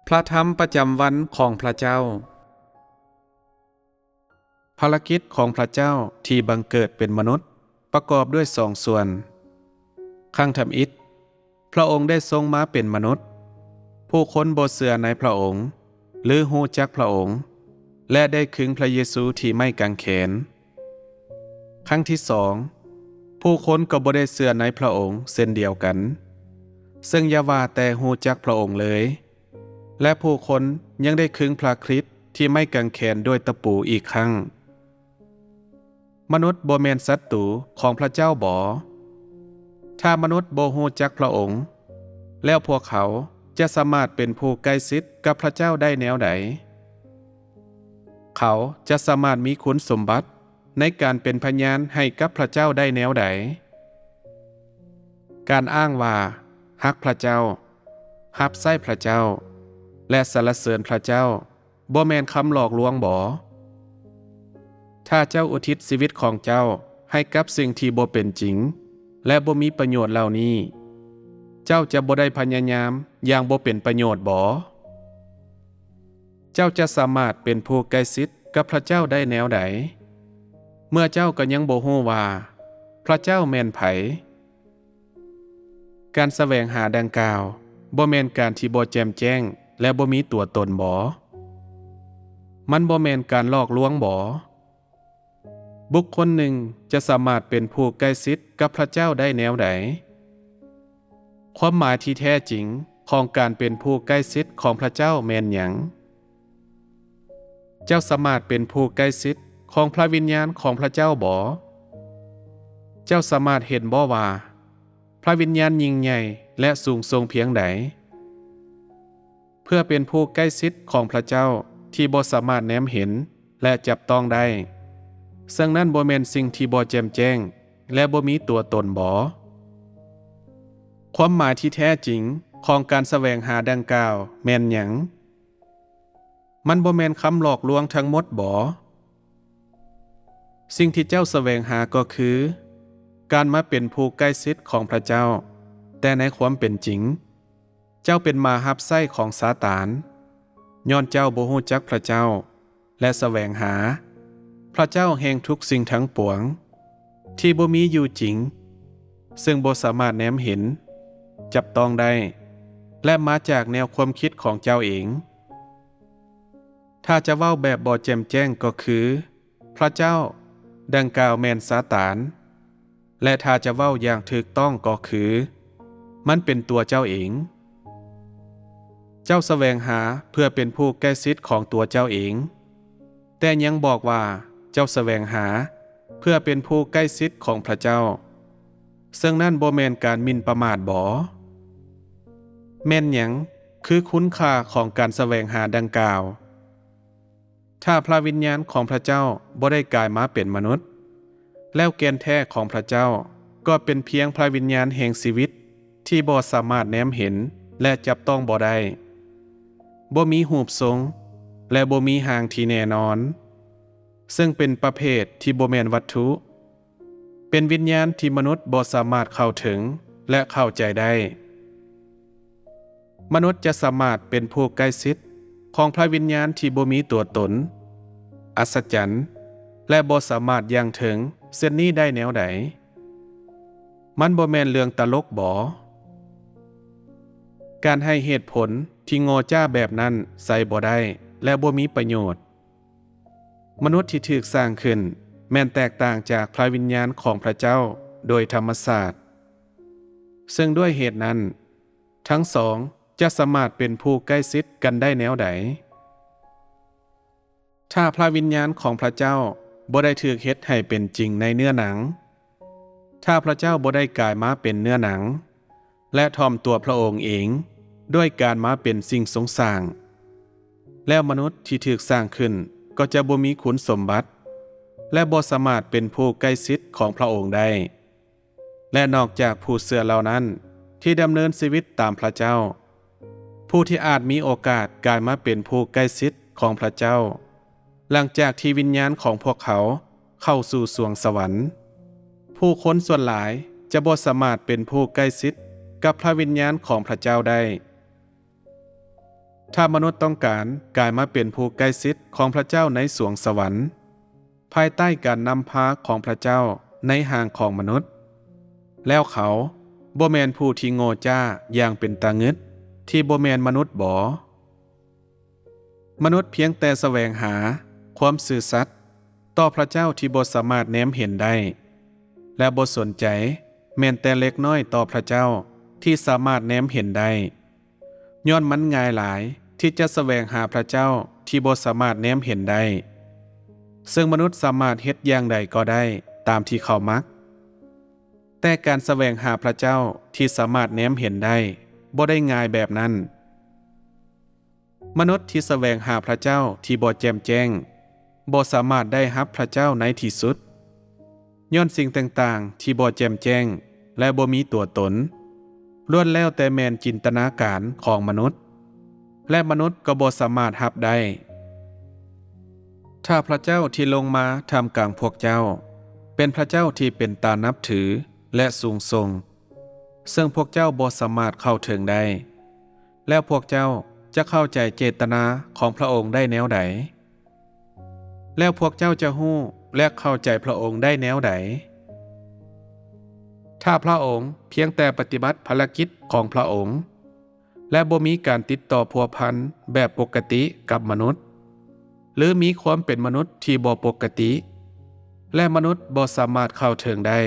ພະທຳປະຈຳວັນຂອງພະເຈົ້າ. ພາລະກິດຂອງພະເຈົ້າທີ່ບັງເກີດເປັນມະນຸດປະກອບດ້ວຍສອງສ່ວນ. ຄັ້ງທຳອິດ, ພະອົງໄດ້ຊົງມາເປັນມະນຸດ. ຜູ້ຄົນບໍ່ເຊື່ອໃນພະອົງ ຫຼື ຮູ້ຈັກພະອົງ ແລະ ໄດ້ຄຶງພະເຢຊູທີ່ໄມ້ກາງເຂນ. ຄັ້ງທີສອງ, ຜູ້ຄົນກໍບໍ່ໄດ້ເຊື່ອໃນພະອົງເຊັ່ນດຽວກັນ, ເຊິ່ງຢ່າວ່າແຕ່ຮູ້ຈັກພະອົງເລີຍ, ແລະ ຜູ້ຄົນຍັງໄດ້ຄຶງພະຄຣິດທີ່ໄມ້ກາງເຂນດ້ວຍຕະປູອີກຄັ້ງ. ມະນຸດບໍ່ແມ່ນສັດຕູຂອງພະເຈົ້າບໍ? ຖ້າມະນຸດບໍ່ຮູ້ຈັກພະອົງ, ແລ້ວພວກເຂົາຈະສາມາດເປັນຜູ້ໃກ້ຊິດກັບພະເຈົ້າໄດ້ແນວໃດ? ເຂົາຈະສາມາດມີຄຸນສົມບັດໃນການເປັນພະຍານໃຫ້ກັບພະເຈົ້າໄດ້ແນວໃດ? ການອ້າງວ່າຮັກພະເຈົ້າ, ຮັບໃຊ້ພະເຈົ້າ ແລະ ສັນລະເສີນພະເຈົ້າ ບໍ່ແມ່ນຄຳຫຼອກລວງບໍ? ຖ້າເຈົ້າອຸທິດຊີວິດຂອງເຈົ້າໃຫ້ກັບສິ່ງທີ່ບໍ່ເປັນຈິງ ແລະ ບໍ່ມີປະໂຫຍດເຫຼົ່ານີ້, ເຈົ້າຈະບໍ່ໄດ້ພະຍາຍາມຢ່າງບໍ່ເປັນປະໂຫຍດບໍ? ເຈົ້າຈະສາມາດເປັນຜູ້ໃກ້ຊິດກັບພະເຈົ້າໄດ້ແນວໃດ, ເມື່ອເຈົ້າກໍຍັງບໍ່ຮູ້ວ່າພະເຈົ້າແມ່ນໃຜ? ການສະແຫວງຫາດັ່ງກ່າວບໍ່ແມ່ນການທີ່ບໍ່ແຈ່ມແຈ້ງ ແລະ ບໍ່ມີຕົວຕົນບໍ? ມັນບໍ່ແມ່ນການຫຼອກລວງບໍ? ບຸກຄົນໜຶ່ງຈະສາມາດເປັນຜູ້ໃກ້ຊິດກັບພະເຈົ້າໄດ້ແນວໃດ? ຄວາມໝາຍທີ່ແທ້ຈິງຂອງການເປັນຜູ້ໃກ້ຊິດຂອງພະເຈົ້າແມ່ນຫຍັງ? ເຈົ້າສາມາດເປັນຜູ້ໃກ້ຊິດຂອງພະວິນຍານຂອງພະເຈົ້າບໍ? ເຈົ້າສາມາດເຫັນບໍວ່າພະວິນຍານຍິ່ງໃຫຍ່ ແລະ ສູງສົ່ງພຽງໃດ? ເພື່ອເປັນຜູ້ໃກ້ຊິດຂອງພະເຈົ້າທີ່ບໍ່ສາມາດແນມເຫັນ ແລະ ຈັບຕ້ອງໄດ້, ເຊິ່ງນັ້ນບໍ່ແມ່ນສິ່ງທີ່ບໍ່ແຈ່ມແຈ້ງ ແລະ ບໍ່ມີຕົວຕົນບໍ? ຄວາມໝາຍທີ່ແທ້ຈິງຂອງການສະແຫວງຫາດັ່ງກ່າວແມ່ນຫຍັງ? ມັນບໍ່ແມ່ນຄຳຫຼອກລວງທັງໝົດບໍ? ສິ່ງທີ່ເຈົ້າສະແຫວງຫາກໍຄືການມາເປັນຜູ້ໃກ້ຊິດຂອງພະເຈົ້າ, ແຕ່ໃນຄວາມເປັນຈິງ, ເຈົ້າເປັນໝາຮັບໃຊ້ຂອງຊາຕານ, ຍ້ອນເຈົ້າບໍ່ຮູ້ຈັກພະເຈົ້າ ແລະ ສະແຫວງຫາພະເຈົ້າແຫ່ງທຸກສິ່ງທັງປວງ ທີ່ບໍ່ມີຢູ່ຈິງ, ເຊິ່ງບໍ່ສາມາດແນມເຫັນ, ຈັບຕ້ອງໄດ້ ແລະ ມາຈາກແນວຄວາມຄິດຂອງເຈົ້າເອງ. ຖ້າຈະເວົ້າແບບບໍ່ແຈ່ມແຈ້ງກໍຄື, ພະເຈົ້າດັ່ງກ່າວແມ່ນຊາຕານ, ແລະ ຖ້າຈະເວົ້າຢ່າງຖືກຕ້ອງກໍຄື, ມັນເປັນຕົວເຈົ້າເອງ. ເຈົ້າສະແຫວງຫາເພື່ອເປັນຜູ້ໃກ້ຊິດຂອງຕົວເຈົ້າເອງ, ແຕ່ຍັງບອກວ່າເຈົ້າສະແຫວງຫາເພື່ອເປັນຜູ້ໃກ້ຊິດຂອງພະເຈົ້າ, ເຊິ່ງນັ້ນບໍ່ແມ່ນການໝິ່ນປະໝາດບໍ? ແມ່ນຫຍັງຄືຄຸນຄ່າຂອງການສະແຫວງຫາດັ່ງກ່າວ? ຖ້າພະວິນຍານຂອງພະເຈົ້າບໍ່ໄດ້ກາຍມາເປັນມະນຸດ, ແລ້ວແກ່ນແທ້ຂອງພະເຈົ້າກໍເປັນພຽງພະວິນຍານແຫ່ງຊີວິດທີ່ບໍ່ສາມາດແນມເຫັນ ແລະ ຈັບຕ້ອງບໍ່ໄດ້, ບໍ່ມີຮູບຊົງ ແລະ ບໍ່ມີຮ່າງທີ່ແນ່ນອນ, ເຊິ່ງເປັນປະເພດທີ່ບໍ່ແມ່ນວັດຖຸ, ເປັນວິນຍານທີ່ມະນຸດບໍ່ສາມາດເຂົ້າເຖິງ ແລະ ເຂົ້າໃຈໄດ້. ມະນຸດຈະສາມາດເປັນຜູ້ໃກ້ຊິດຂອງພະວິນຍານທີ່ບໍ່ມີຕົວຕົນ, ອັດສະຈັນ ແລະ ບໍ່ສາມາດຢ່າງເຖິງເຊັ່ນນີ້ໄດ້ແນວໃດ? ມັນບໍ່ແມ່ນເລື່ອງຕະຫຼົກບໍ? ການໃຫ້ເຫດຜົນທີ່ໂງ່ຈ້າແບບນັ້ນໃຊ້ບໍ່ໄດ້ ແລະ ບໍ່ມີປະໂຫຍດ. ມະນຸດທີ່ຖືກສ້າງຂຶ້ນແມ່ນແຕກຕ່າງຈາກພະວິນຍານຂອງພະເຈົ້າໂດຍທຳມະຊາດ, ເຊິ່ງດ້ວຍເຫດນັ້ນ, ທັງສອງຈະສາມາດເປັນຜູ້ໃກ້ຊິດກັນໄດ້ແນວໃດ? ຖ້າພະວິນຍານຂອງພະເຈົ້າບໍ່ໄດ້ຖືກເຮັດໃຫ້ເປັນຈິງໃນເນື້ອໜັງ, ຖ້າພະເຈົ້າບໍ່ໄດ້ກາຍມາເປັນເນື້ອໜັງ ແລະ ຖ່ອມຕົວພະອົງເອງດ້ວຍການມາເປັນສິ່ງຊົງສ້າງ, ແລ້ວມະນຸດທີ່ຖືກສ້າງຂຶ້ນກໍຈະບໍ່ມີຄຸນສົມບັດ ແລະ ບໍ່ສາມາດເປັນຜູ້ໃກ້ຊິດຂອງພະອົງໄດ້. ແລະ ນອກຈາກຜູ້ເຊື່ອເຫຼົ່ານັ້ນທີ່ດຳເນີນຊີວິດຕາມພະເຈົ້າ, ຜູ້ທີ່ອາດມີໂອກາດກາຍມາເປັນຜູ້ໃກ້ຊິດຂອງພະເຈົ້າ ຫຼັງຈາກທີ່ວິນຍານຂອງພວກເຂົາເຂົ້າສູ່ສວງສະຫວັນ, ຜູ້ຄົນສ່ວນຫຼາຍຈະບໍ່ສາມາດເປັນຜູ້ໃກ້ຊິດກັບພະວິນຍານຂອງພະເຈົ້າໄດ້. ຖ້າມະນຸດຕ້ອງການກາຍມາເປັນຜູ້ໃກ້ຊິດຂອງພະເຈົ້າໃນສວງສະຫວັນ, ພາຍໃຕ້ການນຳພາຂອງພະເຈົ້າໃນຮ່າງຂອງມະນຸດ, ແລ້ວເຂົາບໍ່ແມ່ນຜູ້ທີ່ໂງ່ຈ້າຢ່າງເປັນຕາງຶດທີ່ບໍ່ແມ່ນມະນຸດບໍ? ມະນຸດພຽງແຕ່ສະແຫວງຫາຄວາມຊື່ສັດຕໍ່ພະເຈົ້າທີ່ບໍ່ສາມາດແນມເຫັນໄດ້ ແລະ ບໍ່ສົນໃຈແມ່ນແຕ່ເລັກນ້ອຍຕໍ່ພະເຈົ້າທີ່ສາມາດແນມເຫັນໄດ້, ຍ້ອນມັນງ່າຍຫຼາຍທີ່ຈະສະແຫວງຫາພະເຈົ້າທີ່ບໍ່ສາມາດແນມເຫັນໄດ້, ເຊິ່ງມະນຸດສາມາດເຮັດຢ່າງໃດກໍໄດ້ຕາມທີ່ເຂົາມັກ. ແຕ່ການສະແຫວງຫາພະເຈົ້າທີ່ສາມາດແນມເຫັນໄດ້ບໍ່ໄດ້ງ່າຍແບບນັ້ນ. ມະນຸດທີ່ສະແຫວງຫາພະເຈົ້າທີ່ບໍ່ແຈ່ມແຈ້ງ ບໍ່ສາມາດໄດ້ຮັບພະເຈົ້າໃນທີ່ສຸດ, ຍ້ອນສິ່ງຕ່າງໆທີ່ບໍ່ແຈ່ມແຈ້ງ ແລະ ບໍ່ມີຕົວຕົນ ລ້ວນແລ້ວແຕ່ແມ່ນຈິນຕະນາການຂອງມະນຸດ, ແລະ ມະນຸດກໍບໍ່ສາມາດຮັບໄດ້. ຖ້າພະເຈົ້າທີ່ລົງມາທ່າມກາງພວກເຈົ້າ ເປັນພະເຈົ້າທີ່ເປັນຕານັບຖື ແລະ ສູງສົ່ງ, ເຊິ່ງພວກເຈົ້າບໍ່ສາມາດເຂົ້າເຖິງໄດ້, ແລ້ວພວກເຈົ້າຈະເຂົ້າໃຈເຈດຕະນາຂອງພະອົງໄດ້ແນວໃດ? ແລ້ວພວກເຈົ້າຈະຮູ້ ແລະ ເຂົ້າໃຈພະອົງໄດ້ແນວໃດ? ຖ້າພະອົງພຽງແຕ່ປະຕິບັດພາລະກິດຂອງພະອົງ ແລະ ບໍ່ມີການຕິດຕໍ່ພົວພັນແບບປົກກະຕິກັບມະນຸດ, ຫຼື ມີຄວາມເປັນມະນຸດທີ່ບໍ່ປົກກະຕິ ແລະ ມະນຸດບໍ່ສາມາດເຂົ້າເຖິງໄດ້,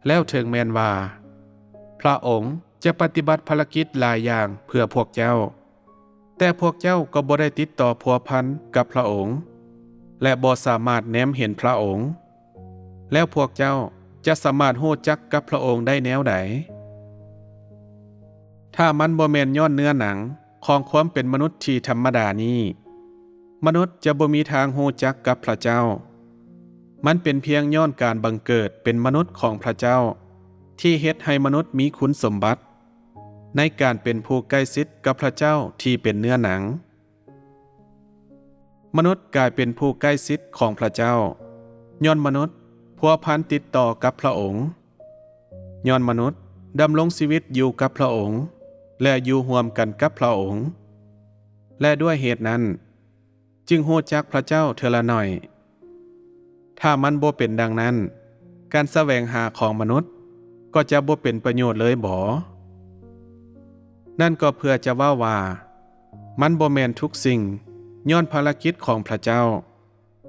ແລ້ວເຖິງແມ່ນວ່າພະອົງຈະປະຕິບັດພາລະກິດຫຼາຍຢ່າງເພື່ອພວກເຈົ້າ, ແຕ່ພວກເຈົ້າກໍບໍ່ໄດ້ຕິດຕໍ່ພົວພັນກັບພະອົງ ແລະ ບໍ່ສາມາດແນມເຫັນພະອົງ, ແລ້ວພວກເຈົ້າຈະສາມາດຮູ້ຈັກກັບພະອົງໄດ້ແນວໃດ? ຖ້າມັນບໍ່ແມ່ນຍ້ອນເນື້ອໜັງຂອງຄວາມເປັນມະນຸດທີ່ທຳມະດານີ້, ມະນຸດຈະບໍ່ມີທາງຮູ້ຈັກກັບພະເຈົ້າ. ມັນເປັນພຽງຍ້ອນການບັງເກີດເປັນມະນຸດຂອງພະເຈົ້າ ທີ່ເຮັດໃຫ້ມະນຸດມີຄຸນສົມບັດໃນການເປັນຜູ້ໃກ້ຊິດກັບພະເຈົ້າທີ່ເປັນເນື້ອໜັງ. ມະນຸດກາຍເປັນຜູ້ໃກ້ຊິດຂອງພະເຈົ້າ ຍ້ອນມະນຸດພົວພັນຕິດຕໍ່ກັບພະອົງ, ຍ້ອນມະນຸດດຳລົງຊີວິດຢູ່ກັບພະອົງ ແລະ ຢູ່ຮ່ວມກັນກັບພະອົງ, ແລະ ດ້ວຍເຫດນັ້ນ ຈຶ່ງຮູ້ຈັກພະເຈົ້າເທື່ອລະໜ້ອຍ. ຖ້າມັນບໍ່ເປັນດັ່ງນັ້ນ, ການສະແຫວງຫາຂອງມະນຸດກໍຈະບໍ່ເປັນປະໂຫຍດເລີຍບໍ? ນັ້ນກໍເພື່ອຈະເວົ້າວ່າ ມັນບໍ່ແມ່ນທຸກສິ່ງ, ຍ້ອນພາລະກິດຂອງພະເຈົ້າ,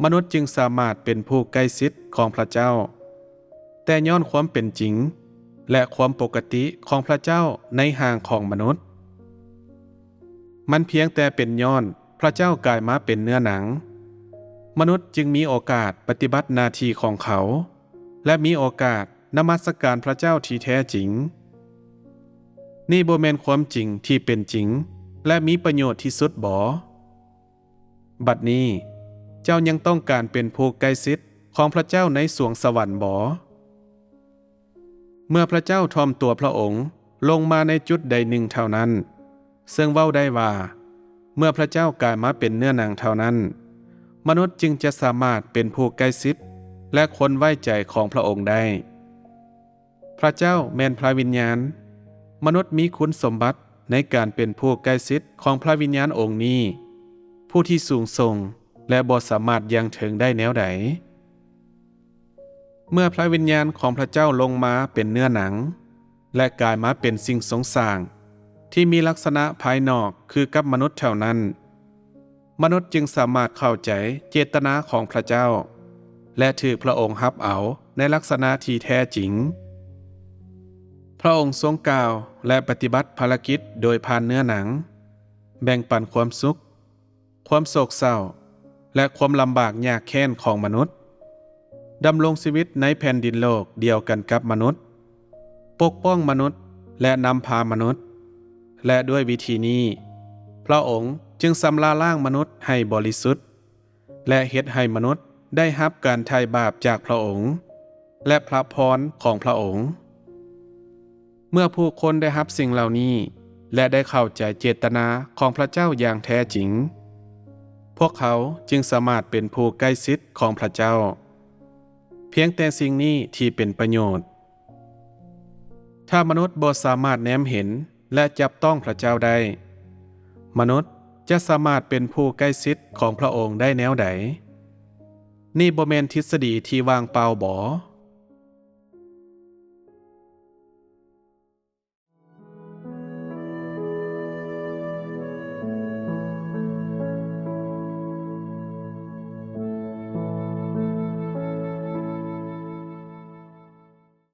ມະນຸດຈຶ່ງສາມາດເປັນຜູ້ໃກ້ຊິດຂອງພະເຈົ້າ, ແຕ່ຍ້ອນຄວາມເປັນຈິງ ແລະ ຄວາມປົກກະຕິຂອງພະເຈົ້າໃນຮ່າງຂອງມະນຸດ. ມັນພຽງແຕ່ເປັນຍ້ອນພະເຈົ້າກາຍມາເປັນເນື້ອໜັງ, ມະນຸດຈຶ່ງມີໂອກາດປະຕິບັດໜ້າທີ່ຂອງເຂົາ ແລະ ມີໂອກາດນະມັດສະການພະເຈົ້າທີ່ແທ້ຈິງ. ນີ້ບໍ່ແມ່ນຄວາມຈິງທີ່ເປັນຈິງ ແລະ ມີປະໂຫຍດທີ່ສຸດບໍ? ບັດນີ້ເຈົ້າຍັງຕ້ອງການເປັນຜູ້ໃກ້ຊິດຂອງພະເຈົ້າໃນສວງສະຫວັນບໍ? ເມື່ອພະເຈົ້າຖ່ອມຕົວພະອົງລົງມາໃນຈຸດໃດໜຶ່ງເທົ່ານັ້ນ, ເຊິ່ງເວົ້າໄດ້ວ່າ ເມື່ອພະເຈົ້າກາຍມາເປັນເນື້ອໜັງເທົ່ານັ້ນ, ມະນຸດຈຶ່ງຈະສາມາດເປັນຜູ້ໃກ້ຊິດ ແລະ ຄົນໄວ້ໃຈຂອງພະອົງໄດ້. ພະເຈົ້າແມ່ນພະວິນຍານ, ມະນຸດມີຄຸນສົມບັດໃນການເປັນຜູ້ໃກ້ຊິດຂອງພະວິນຍານອົງນີ້, ຜູ້ທີ່ສູງສົ່ງ ແລະ ບໍ່ສາມາດຢ່າງເຖິງໄດ້ແນວໃດ. ເມື່ອພະວິນຍານຂອງພະເຈົ້າລົງມາເປັນເນື້ອໜັງ ແລະ ກາຍມາເປັນສິ່ງຊົງສ້າງທີ່ມີລັກສະນະພາຍນອກຄືກັບມະນຸດເທົ່ານັ້ນ, ມະນຸດຈຶ່ງສາມາດເຂົ້າໃຈເຈດຕະນາຂອງພະເຈົ້າ ແລະ ຖືກພະອົງຮັບເອົາໃນລັກສະນະທີ່ແທ້ຈິງ. ພະອົງຊົງກ່າວ ແລະ ປະຕິບັດພາລະກິດໂດຍຜ່ານເນື້ອໜັງ, ແບ່ງປັນຄວາມສຸກ, ຄວາມໂສກເສົ້າ ແລະ ຄວາມລຳບາກຍາກແຄ້ນຂອງມະນຸດ, ດຳລົງຊີວິດໃນແຜ່ນດິນໂລກດຽວກັນກັບມະນຸດ, ປົກປ້ອງມະນຸດ ແລະ ນຳພາມະນຸດ, ແລະ ດ້ວຍວິທີນີ້, ພະອົງຈຶ່ງຊຳລະລ້າງມະນຸດໃຫ້ບໍລິສຸດ ແລະ ເຮັດໃຫ້ມະນຸດໄດ້ຮັບການໄຖ່ບາບຈາກພະອົງ ແລະ ພະພອນຂອງພະອົງ. ເມື່ອຜູ້ຄົນໄດ້ຮັບສິ່ງເຫຼົ່ານີ້ ແລະ ໄດ້ເຂົ້າໃຈເຈດຕະນາຂອງພະເຈົ້າຢ່າງແທ້ຈິງ, ພວກເຂົາຈຶ່ງສາມາດເປັນຜູ້ໃກ້ຊິດຂອງພະເຈົ້າ. ພຽງແຕ່ສິ່ງນີ້ທີ່ເປັນປະໂຫຍດ. ຖ້າມະນຸດບໍ່ສາມາດແນມເຫັນ ແລະ ຈັບຕ້ອງພະເຈົ້າໄດ້, ມະນຸດ ຈະສາມາດເປັນຜູ້ໃກ້ຊິດຂອງພະອົງໄດ້ແນວໃດ? ນີ້ບໍ່ແມ່ນທິດສະດີທີ່ວ່າງເປົ່າບໍ?